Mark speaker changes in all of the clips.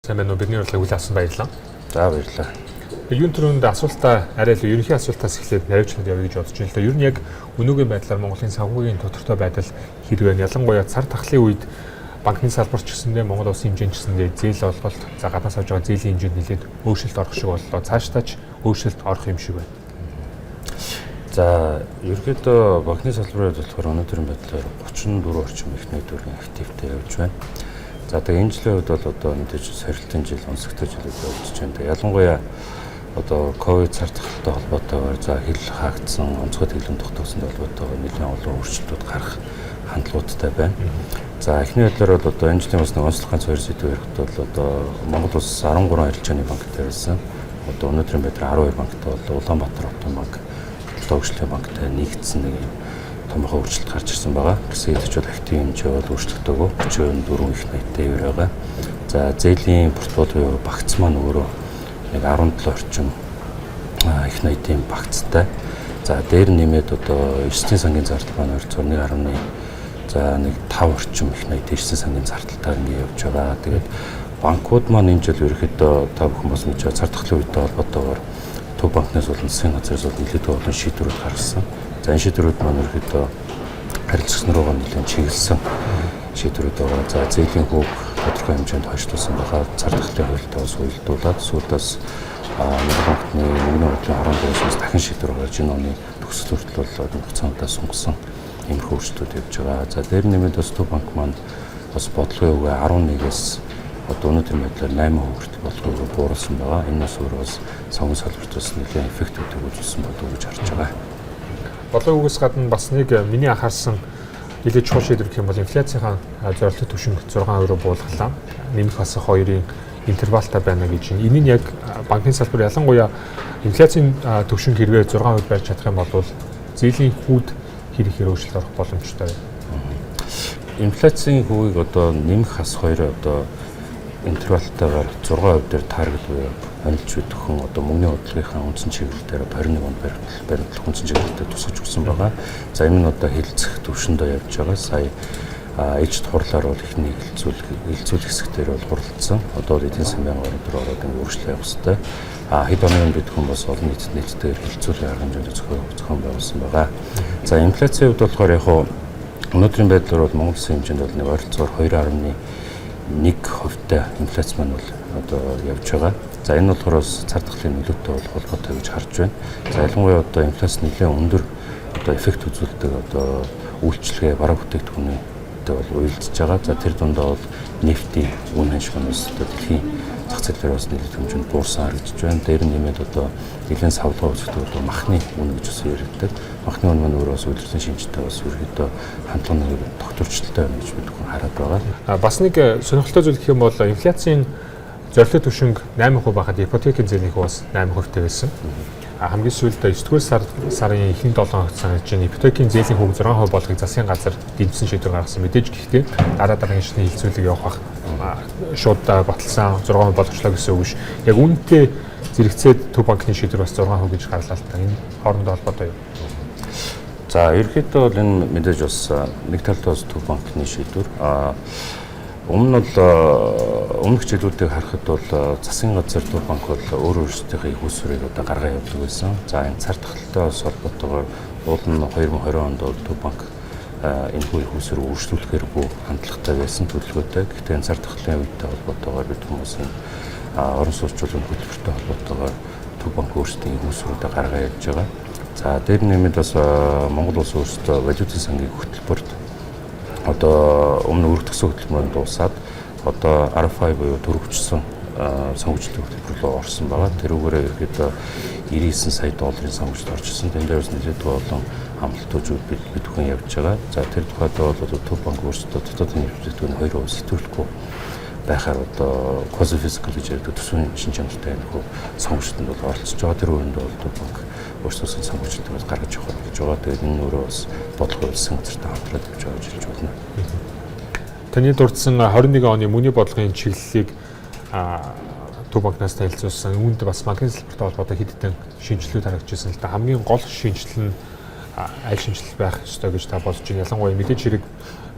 Speaker 1: Сайн байна уу? Бидний урилгыг хүлээн авсан баярлалаа.
Speaker 2: За, баярлалаа.
Speaker 1: Юун түрүүнд асуултаа арай л ерөнхий асуултаас эхлээд наривчлаад явъя гэж бодож байна л да. Ер нь яг өнөөгийн байдлаар Монголын санхүүгийн тодорхой байдал хэр вэ? Ялангуяа цар тахлын үед банкны салбар ч гэсэндээ, Монгол улсын хэмжээнд ч гэсэндээ зээл олголт, за, гаднаас авч байгаа зээлийн хэмжээнд нэлээд өөрчлөлт орох шиг боллоо. Цаашдаа ч өөрчлөлт орох юм шиг байна.
Speaker 2: За, ерөнхийдөө банкны салбарын хувьд болохоор өнөөдрийн байдлаар 34 орчим их найдварын активтэй явж байна. За, тэгээ энэ жилийн хувьд бол одоо мэдээж сорилтын жил, онцлогтой жилүүд явагдаж байна. Тэгээ ялангуяа одоо ковид, цар тахалтай холбоотойгоор, за, хэл хаагдсан, онцгой тэглэм тогтоосонтой холбоотойгоор нэлээд олон өөрчлөлтүүд гарах хандлагуудтай байна. За, эхний байдлаар бол одоо энэ жилийн бас нэг онцлог ганц хоёр сэдв ярихад бол одоо Монгол улс 13 арилжааны банктай байсан. Одоо өнөөдрийн байдлаар 12 банктай бол Улаанбаатар хотын банк, Хөгжлийн банктай нэгдсэн нэг юм томоохон өөрчлөлт гарч ирсэн байгаа. Гэсэн хэдий ч бол актив хэмжээ бол өөрчлөгдөөгүй, 34 их 80-тай байгаа. За, зээлийн портфолио багц маань өөрөө нэг 17 орчим их 80-ийн багцтай. За, дээр нэмээд одоо эрсдлийн сангийн зардал маань ойролцоогоор 1. За, нэг 5 орчим их 80 эрсдлийн сангийн зардалтаар ингэ явж байгаа. Тэгээд банкуд маань энэ жил ерөнхийдөө та бүхэн бас мэдж байгаа, цар тахлын үетэй холбоотойгоор Төв банкнаас болон засгийн газраас бол нэлээд олон шийдвэрүүд гаргасан. За, энэ шийдвэрүүд маань ерөнхийдөө харилцагч нар руугаа нэлээд чиглэсэн шийдвэрүүд байгаа. За, зээлийн хүүг тодорхой хэмжээнд хойшлуулсан байгаа. Цар тахлын хуультай бас уялдуулаад, сүүлдээс Монгол банкны мөнгөний бодлогын хорон дээрээс дахин шийдвэр гаргаж, энэ оны төгсгөл хүртэл бол хугацаанд сунгасан иймэрхүү өөрчлөлтүүд явж байгаа. За, дээр нэмээд бас Төв банк маань бас бодлогын үгээ 11-ээс одоо өнөөдрийн байдлаар 8% хүртэл бодлогын үгээ бууруулсан байгаа. Энэ бас өөрөө бас санхүү салбарт бас нэлээд эффектүүдийг үзүүлсэн болов уу гэж харж байгаа.
Speaker 1: Бодлогын үгээс гадна бас нэг миний анхаарсан нэлээд чухал шийдвэр гэх юм бол инфляцийнхаа зорилттой түвшинг 6% руу буулгалаа. Нэмэх хасах хоёрын интервалтай байна гэж. Энэ нь яг банкны салбар, ялангуяа инфляцийн түвшинг хэрвээ 6% барьж чадах юм бол зээлийн хүүд хэр ихээр өөрчлөлт орох боломжтой вэ?
Speaker 2: Инфляцийн хүүгийг одоо нэмэх хасах хоёр одоо интервалтайгаар 6% дээр target буюу онилж өгөх одоо мөнгөний бодлогынхаа үндсэн чиглэл дээр 21 онд баримтлах үндсэн чиглэлээр тусгаж өгсөн байгаа. За, энэ нь одоо хэлцэх төвшөндөө явж байгаа. Сая ээлжит хурлаар бол эхний хэлэлцүүлэх хэсэг дээр бол хуралдсан. Одоо бол эдийн засгийн байнгын орон руу ороод ингэ өөрчлөлт явах хэрэгтэй. Хэд хоногийн бид хүн бас олон нийтэд нээлттэйгээр хэлэлцүүлэх арга хэмжээнд зохион байгуулсан байгаа. За, инфляцийн хувьд болохоор яг хуу өнөөдрийн байдлаар бол Монгол улсын хэмжээнд бол нэг ойролцоогоор 2.1 хувьтай инфляц маань бол одоо явж байгаа. За, энэ болохоор бас цар тахлын нөлөөтэй бол холбоотой гэж харж байна. За, ялангуяа одоо инфляц нэлээд өндөр одоо эффект үзүүлдэг одоо үйлчилгээ, бараа бүтээгдэхүүнтэй бол уялдж байгаа. За, тэр дундаа бол нефтийн үн ханш маань бас одоо дэлхийн зах зээл дээр бас нэлээд хэмжээнд буурсан харагдаж байна. Дээр нь нэмээд одоо нэлээд савлгаа үүсгэдэг одоо махны үн гэж бас яригддаг. Махны үн маань өөрөө бас үйлдвэрлэлийн шинжтэй бас ерөнхийдөө хандлага нэг тогтворчлолтой байна гэж бид хүн хараад байгаа.
Speaker 1: Бас нэг сонирхолтой зүйл гэх юм бол инфляцийн зорилттой түвшинг 8% байхад ипотекийн зээлийн хүү бас 8% тай байсан. Хамгийн сүүлд 9-р сарын эхний 7 хоногт санагдаж байна. Ипотекийн зээлийн хүүг 6% болохыг засгийн газар дэмжсэн шийдвэр гаргасан. Мэдээж гэхдээ дараа дараагийн шатны хэлэлцүүлэг явах бах, шууд баталсан 6% болгочлоо гэсэн үг биш. Яг үүнтэй зэрэгцээд Төв банкны шийдвэр бас 6% гэж гарлаа л та. Энэ хоорондоо холбоотой юу?
Speaker 2: За, ерөнхийдөө бол энэ мэдээж бас нэг талдаа бас Төв банкны шийдвэр. Өмнө нь бол өмнөх жилүүдийг харахад бол засгийн газар, Төв банк бол өөр өөрсдийнхээ их усвэрийг одоо гаргаа явуулдаг байсан. За, энэ цар тахалтай бас холбоотойгоор уул нь 2020 онд бол Төв банк энэхүү их усвэр өөрчлүүлэхээргүй хандлагатай байсан, төлөвлөгөөтэй. Гэхдээ энэ цар тахлын үетэй холбоотойгоор бид хүмүүсийн орон сууцчлалын хөтөлбөртэй холбоотойгоор Төв банк өөрсдийн их усвэрүүдээ гаргаа явж байгаа. За, дээр нэмээд бас Монгол улс өөрсдөө валютын сангийн хөтөлбөрт одоо өмнө өргөтгсөн хөтөлбөр дуусаад одоо RFI буюу төрөвчсөн санхүүжилтийн хөтөлбөр рүү орсон байгаа. Тэрүүгээрээ ерөнхийдөө 99 сая долларын санхүүжилт орж ирсэн. Тэн дээр бас нэлээд олон амлалтууд бид бүхэн явж байгаа. За, тэр тухайд бол одоо Төв банк өөрсдөө дотоодын бүтээгдэхүүний 2% сэтгүүлэхгүй байхаар одоо quasi fiscal гэж ярьдаг төсвийн шин чанартай энэ хүү санхүүжилтэнд бол оролцож байгаа. Тэр үеинд бол Төв банк өөрсдөөсөө санхүүжилтийг бас гаргаж явах гэж байгаа. Тэгээд энэ өөрөө бас бодлого улсын газартай хамтраад явж байгаа гэж хэлж байна.
Speaker 1: Таны дурдсан 21 оны мөнгөний бодлогын чиглэлийг Төв банкнаас танилцуулсан. Үүнд бас банкны салбартай холбоотой хэд хэдэн шинэчлэлүүд харагдчихсан л да. Хамгийн гол шинэчлэл нь аль шинэчлэл байх ёстой гэж та бодож байна? Ялангуяа мэдээж хэрэг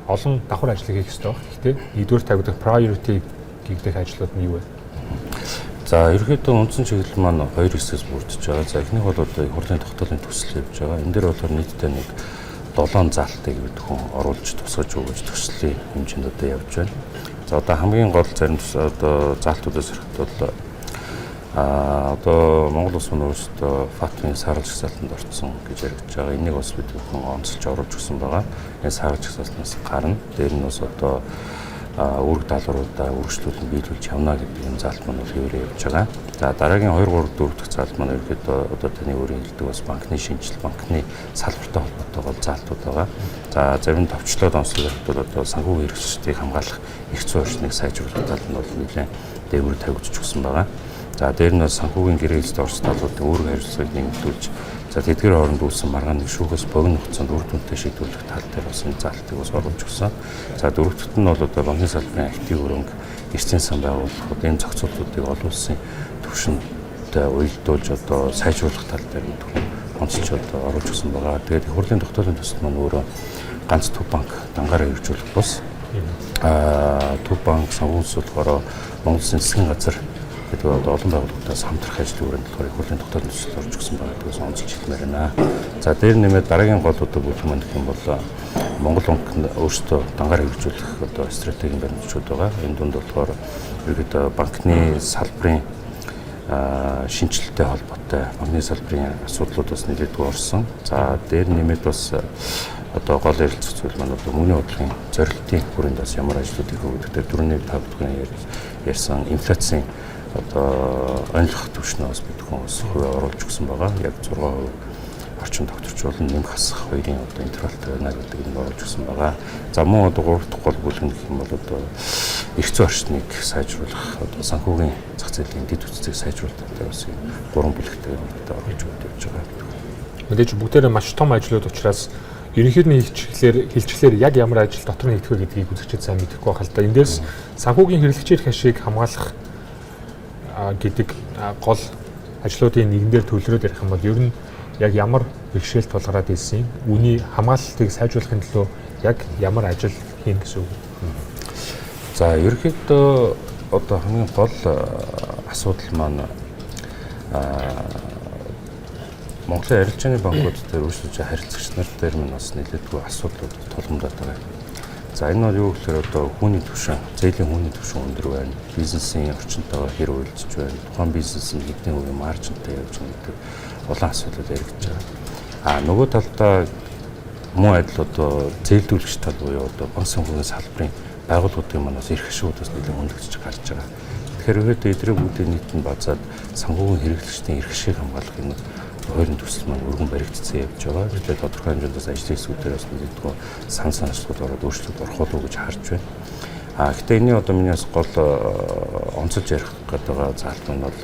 Speaker 1: олон давхар ажлыг хийх ёстой байна. Гэхдээ нэгдүгээр тавигдах priority гэгдэх ажлууд нь юу вэ?
Speaker 2: За, ерөнхийдөө үндсэн чиглэл маань хоёр хэсгээс бүрдэж байгаа. За, эхнийх бол одоо их хурлын тогтоолын төсөл явж байгаа. Энэ дээр болохоор нийтдээ нэг 7 заалтыг бид хүн оруулж тусгаж өгөж төслийн хэмжээнд одоо явж байна. За, одоо хамгийн гол зарим одоо заалтуудаас ирэхэд бол одоо Монгол улс маань өөрсдөө FATF-ын саарал жагсаалтанд орсон гэж яригдж байгаа. Энийг бас бид бүхэн онцолж оруулж өгсөн байгаа. Энэ саарал жагсаалтнаас гарна. Дээр нь бас одоо үүрэг даалгавруудаа үргэлжлүүлэн биелүүлж явна гэдэг энэ заалт маань бол хэвээрээ явж байгаа. За, дараагийн 2 3 4 дахь заалт маань ерөнхийдөө одоо таны өөрийн хэлдэг бас банкны шинжил, банкны салбартай холбоотой гол заалтууд байгаа. За, зарим товчлоод онцлог бол одоо санхүүгийн хэрэгсэлтийг хамгаалах эрх зүйн орчныг сайжруулах талд нь бол нэлээд дээгүүр тавигдчих өгсөн байгаа. За, дээр нь бас санхүүгийн гэрээлэлд орсон талуудын үүрэг хариуцлагыг нэмэгдүүлж, за, тэдгээр хооронд үүссэн маргааныг шүүхээс богино хугацаанд үр дүнтэй шийдвэрлэх тал дээр бас энэ заалтыг бас оруулж өгсөн. За, дөрөвдөт нь бол одоо банкны салбарын актив хөрөнгө эрсдлийн сан байгууллагууд энэ зохицуултуудыг олон улсын түвшинтэй уялдуулж одоо сайжруулах тал дээр онцолж одоо оруулж өгсөн байгаа. Тэгээд их хурлын тогтоолын төсөл маань өөрөө ганц төв банк дангаараа хэрэгжүүлэх бус. Төв банк санхүүс болохоор Монгол Улсын засгийн газар гэдэг одоо олон байгууллагуудаас хамтрах ажлын хүрээнд болохоор их хурлын тогтоолын төсөл орж өгсөн байгаа гэдгээс онцолж хэлмээр байна. За, дээр нэмээд дараагийн гол одоо бүлэг маань гэх юм бол Монгол банк өөрсдөө дангаар хэрэгжүүлэх одоо стратегийн баримтчуд байгаа. Энэ дунд болохоор ерөөдөө банкны салбарын шинжилэлтэй холбоотой банкны салбарын асуудлууд бас нэлээдгүй орсон. За, дээр нэмээд бас одоо гол ярилцах зүйл маань одоо мөнгөний бодлогын зорилтын хүрээнд бас ямар ажлууд хийх вэ гэдэг дээр түрүүний та бүхэн ярьсан инфляцийн одоо онилох түвшнээ бас бид хүн бас хувиа оруулж өгсөн байгаа. Яг 6% орчин тогтворчуулан нэмэх хасах хоёрын одоо интервалтай байна гэдэг нь оруулж өгсөн байгаа. За, мөн одоо 3 дахь гол бүлэг нь гэх юм бол одоо эрх зүйн орчныг сайжруулах, одоо санхүүгийн зах зээлийн дэд бүтцийг сайжруулах дээр бас юм гурван бүлэгтэй одоо оруулж өгöd явж байгаа.
Speaker 1: Мэдээж бүгдээрээ маш том ажлууд учраас ерөнхийд нь хэлчихлээр яг ямар ажил дотор нь хийх вэ гэдгийг үзэгчид сайн мэдэхгүй байх л да. Эндээс санхүүгийн хэрэглэгчийн эрх ашиг хамгаалах гэдэг гол ажлуудын нэгэн дээр төвлөрөөд ярих юм бол ер нь яг ямар бэрхшээл тулгараад ирсэн, үүний хамгаалалтыг сайжруулахын төлөө яг ямар ажил хийн гэсэн үг.
Speaker 2: За, ерөнхийдөө одоо хамгийн гол асуудал маань Монголын арилжааны банкуд дээр үйлчлэж харилцагч нар дээр минь бас нэлээдгүй асуудлууд тулгамдаад байгаа. За, энэ бол юу гэхээр одоо хүүний түвшин, зээлийн хүүний түвшин өндөр байна. Бизнесийн орчинтойгоо хэр уялдж байна. Тухайн бизнес нь хэдэн хувийн маржинтай явж байгаа гэдэг улаан асуудлууд яригдж байгаа. А нөгөө талдаа мөн адил одоо зээлдүүлэгч тал буюу одоо банк санхүүгийн салбарын байгууллагуудын маань бас эрх ашигуд бас нэлээд хөндөгдөж гарч байгаа. Тэгэхээр ерөөдөө эдрийг бүгдийг нийт нь базаад санхүүгийн хэрэглэгчдийн эрх ашигыг хамгаалах юм хуулийн төсөл маань өргөн баригдсан явж байгаа. Тэгэхээр тодорхой хэмжээнд бас ажлын хэсгүүдээр бас нэлээдгүй сан санаачлалууд ороод өөрчлөлт орох болов уу гэж харж байна. А гэхдээ энэний одоо миний бас гол онцолж ярих гэдэг байгаа заалт нь бол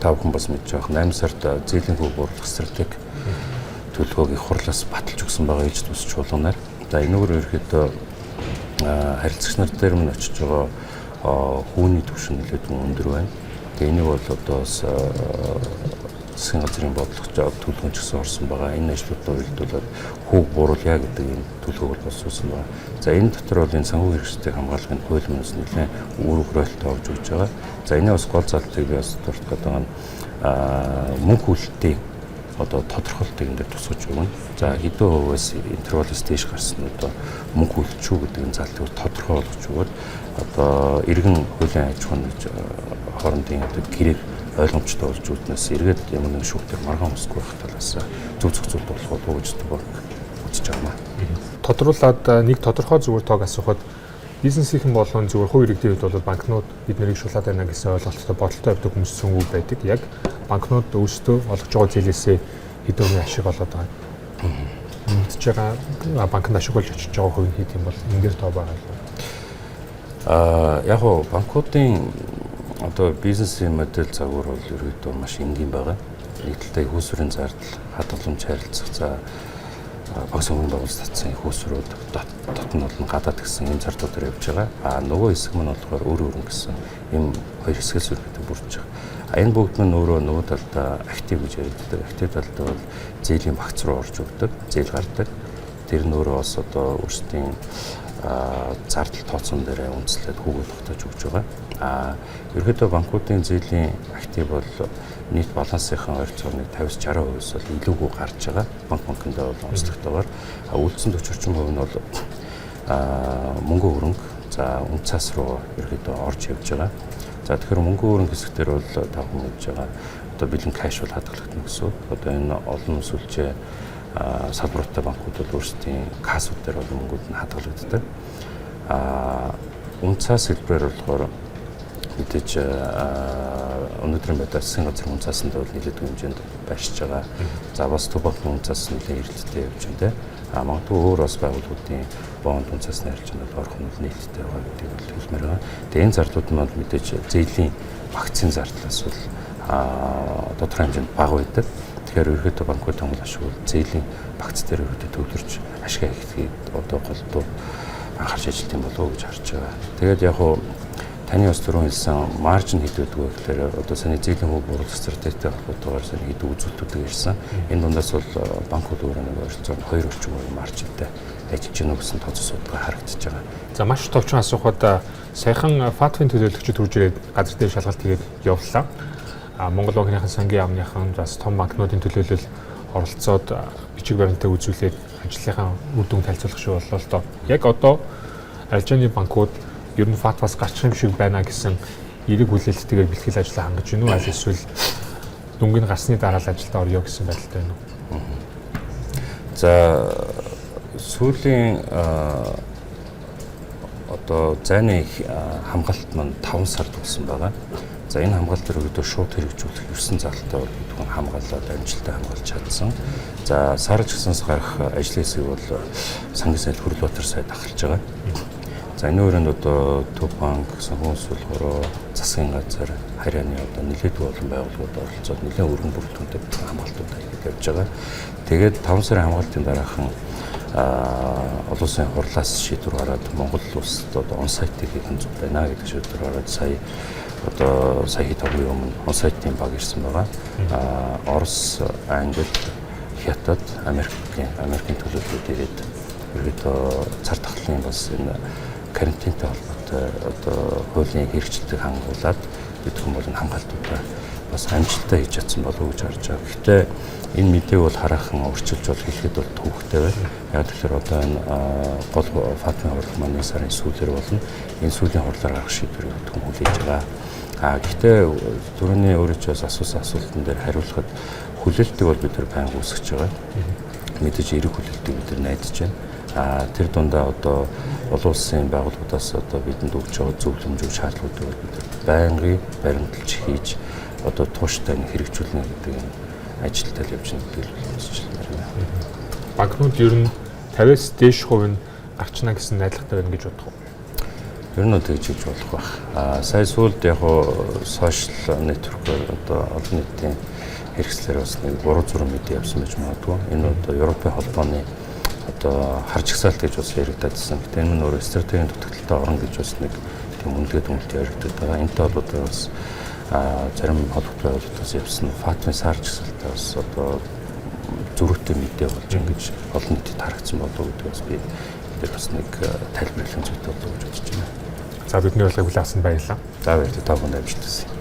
Speaker 2: та бүхэн бас мэдж байгаа 8 сард зээлийн хөв бууруулах стратеги төлөвлөгөөг их хурлаас баталж өгсөн байгаа ээлж төс чуулганаар. За, энэгээр ерөөхдөө харилцагч нар дээр минь очиж байгаа хүүний түвшин нэлээдгүй өндөр байна. Тэгээ энийг бол одоо бас засгийн газрын бодлого төлөвлөгөө ч гэсэн орсон байгаа. Энэ ажлуудаа уялдуулаад хүүг бууруулъя гэдэг энэ төлөвлөгөөг боловсруулсан байна. За, энэ дотор бол энэ санхүү хэрэгсэлтийг хамгаалахын хууль мөнөөс нэлээд үүрэг ролтой орж өгч байгаа. За, энэ бас гол залтыг би бас дуртах гэдэг нь мөнгө хүлэлтийг одоо тодорхойлтыг энэ дээр тусгаж өгнө. За, хэдэн хувиас интервалаас дээш гарсан нь одоо мөнгө хүлэлт үү гэдэг энэ залтыг тодорхой болгож өгөөд одоо иргэн хуулийн аж ахуйн гэж хоорондын одоо гэрээг ойлгомжтой болж үүднээс эргээд ямар нэгэн шүүхтэр маргаан усгүй байх талаас зөв зохицуулт болох болов уу гэж банк үзэж байгаа юм.
Speaker 1: Тодруулаад нэг тодорхой зүгээр тоог асуухад бизнесийнхэн болон зүгээр хувь иргэдийн хувьд бол банкнууд бид нарыг шулаад байна гэсэн ойлголттой бодолтой явдаг хүмүүс цөөнгүй байдаг. Яг банкнууд өөрсдөө олгож байгаа зээлээсээ хэдэн хувийн ашиг олоод байгаа. Мэдж байгаа банкнд ашиг болж очиж байгаа хувь нь хэд юм бол энэ дээр тоо байгаа юм.
Speaker 2: Яг уу банкуудын одоо бизнесийн модель загвар бол ерөөдөө маш энгийн байгаа. Нэг талдаа их усүрийн зардал, хадгаламж харилцах, за банк санхүүгийн байгууллага татсан их усрууд дотн болон гадаад гэсэн ийм зардлуудаар явж байгаа. А нөгөө хэсэг маань болохоор өөр өөр гэсэн ийм хоёр хэсгээс ерөөдөө бүрдэж байгаа. А энэ бүгд нь өөрөө нөгөө талдаа актив гэж яригддаг. Актив талдаа бол зээлийн багц руу орж өгдөг, зээл гардаг. Тэр нь өөрөө бас одоо өөрсдийн зардал тооцоон дээр үндэслээд хүүгээ тогтоож өгч байгаа. Ерөнхийдөө банкуудын зээлийн актив бол нийт балансынхаа ойролцоогоо 50-60% бол илүүгүй гарч байгаа. Банкондоо бол онцлогтойгоор үлдсэн 40 орчим хувь нь бол мөнгө хөрөнгө, за үнэ цаас руу ерөнхийдөө орж явж байгаа. За тэгэхээр мөнгө хөрөнгө хэсэг дээр бол та бүхэн мэдж байгаа одоо бэлэн cash бол хадгалагдана гэсэн үг. Одоо энэ олон сүлжээ салбартай банкуд бол өөрсдийн кассууд дээр бол мөнгүүд нь хадгалагддаг. Үнэ цаас хэлбэрээр болохоор мэдээж өнөөдрийн байдлаар засгийн газрын үнэ цаасанд бол нэлээдгүй хэмжээнд байршиж байгаа. За бас Төв банкны үнэ цаас нэлээд эрэлттэй явж байна те. Магадгүй өөр бас байгууллагуудын бонд үнэ цаасны арилжаанд бол орох нь нээлттэй байгаа гэдгийг бол хэлмээр байгаа. Тэгээ энэ зардлууд нь бол мэдээж зээлийн багцын зардлаас бол тодорхой хэмжээнд бага байдаг. Тэгэхээр ерөнхийдөө банкуудын гол ашиг бол зээлийн багц дээр ерөнхийдөө төвлөрч ашиг хийхийг одоо голдуу анхаарч ажиллах юм болов уу гэж харж байгаа. Тэгээд яг хуу таны бас түрүүн хэлсэн margin хэд байдаг вэ гэхээр одоо саний зээлийн хөв бууруулах стратегитэй холбоотойгоор саний хэд үзүүлэлтүүдийг ирсэн. Энэ дундаас бол банкуд өөрөө нэг ойролцоогоо 2 орчим хувийн margin тай ажиллаж байна гэсэн тооцоо судалгаа харагдаж байгаа.
Speaker 1: За маш товчхон асуухад саяхан FATF-ын төлөөлөгчид хурж ирээд газар дээр шалгалт хийгээд явлаа. Монгол банкныхан сангийн яамныхан бас том банкнуудын төлөөлөл оролцоод бичиг баримтаа үзүүлээд ажлынхаа үр дүн танилцуулах шиг боллоо л доо. Яг одоо арилжааны банкуд ер нь FATF-аас гарчих юм шиг байна гэсэн эерэг хүлээлттэйгээр бэлтгэл ажлаа хангаж байна уу? Аль эсвэл дүнг нь гарсны дараа л ажилдаа орё гэсэн байдалтай байна уу?
Speaker 2: За сүүлийн одоо зайны хамгаалалт маань 5 сар тулсан байгаа. За энэ хамгаалалт өргөдөө шууд хэрэгжүүлэх 9 залтай бол бүхэн хамгаалаад амжилттай хамгаалж чадсан. За сарж гисэнс гарах ажлын хэсгийг бол сангийн сайд Хөрөлбаатар сайд ахалж байгаа. За энэ өрөөнд одоо Төв банк, санхүүгийн сүлгөрөө, засгийн газар, харьяаны одоо нэлээдгүй олон байгууллагууд оролцоод нэлээд өргөн бүрэлдэхүүнтэй хамгаалтууд хийгээд явж байгаа. Тэгээд 5 сарын хамгаалтын дараахан олон улсын хурлаас шийдвэр гараад Монгол улсад одоо on-site хийх нь зүг байна гэдэг шийдвэр гараад сая одоо сая хэд хоногийн өмнө on-site-ийн баг ирсэн байгаа. Орос, Англи, Хятад, Америкийн төлөөллүүд ирээд ерөөдөө цар тахлын бас энэ карантинтай холбоотой одоо хуулийн хэрэгжилтийг хангуулад бид хүн бол энэ хамгаалтуудаа бас амжилттай хийж чадсан болов уу гэж харж байгаа. Гэхдээ энэ мэдээг бол хараахан өөрчилж бол хэлэхэд бол төвөгтэй байна. Яг тэгэхээр одоо энэ гол FATF-ын хурал маань 1 сарын сүүлээр болно. Энэ сүүлийн хурлаар гарах шийдвэрийг бид хүн хүлээж байгаа. Гэхдээ түрүүний өөрөө ч бас асуусан асуултан дээр хариулахад хүлээлтийг бол бид нар байнга үүсгэж байгаа. Мэдээж эерэг хүлээлтийг бид нар найдаж байна. Тэр дундаа одоо олон улсын байгууллагуудаас одоо бидэнд өгч байгаа зөвлөмжүүд, шаардлагуудыг бол бид байнгын баримталж хийж одоо тууштай нэг хэрэгжүүлнэ гэдэг юм ажилтал явж байгаа гэдгийг үзэж байна.
Speaker 1: Банкнууд ер нь 50-аас дээш хувь нь гарчна гэсэн найдвартай байна гэж бодох уу?
Speaker 2: Ер нь тэгж хийж болох байх. Сая сүүлд яг social network-оор одоо олон нийтийн хэрэгслээр бас нэг буруу зүрх мэдээ явсан байж магадгүй. Энэ одоо Европын холбооны одоо хар жагсаалт гэж бас яригдаад байсан. Гэтэ энэ нь өөрөө стратегийн дутагдалтай орон гэж бас нэг тийм үнэлгээ дүгнэлт яригдаад байгаа. Энэтэй холбоотой бас зарим холбоотой байгууллагуудаас явсан FATF-ын сар жагсаалтаа бас одоо зөрүүтэй мэдээ болж ингэж олон нийтэд харагдсан болов уу гэдэг бас би тэр бас нэг тайлбарлах зүйтэй болов уу гэж бодож байна.
Speaker 1: За бидний урилгыг хүлээн авсанд баярлалаа.
Speaker 2: За баярлалаа. Та бүхэнд амжилт хүсье.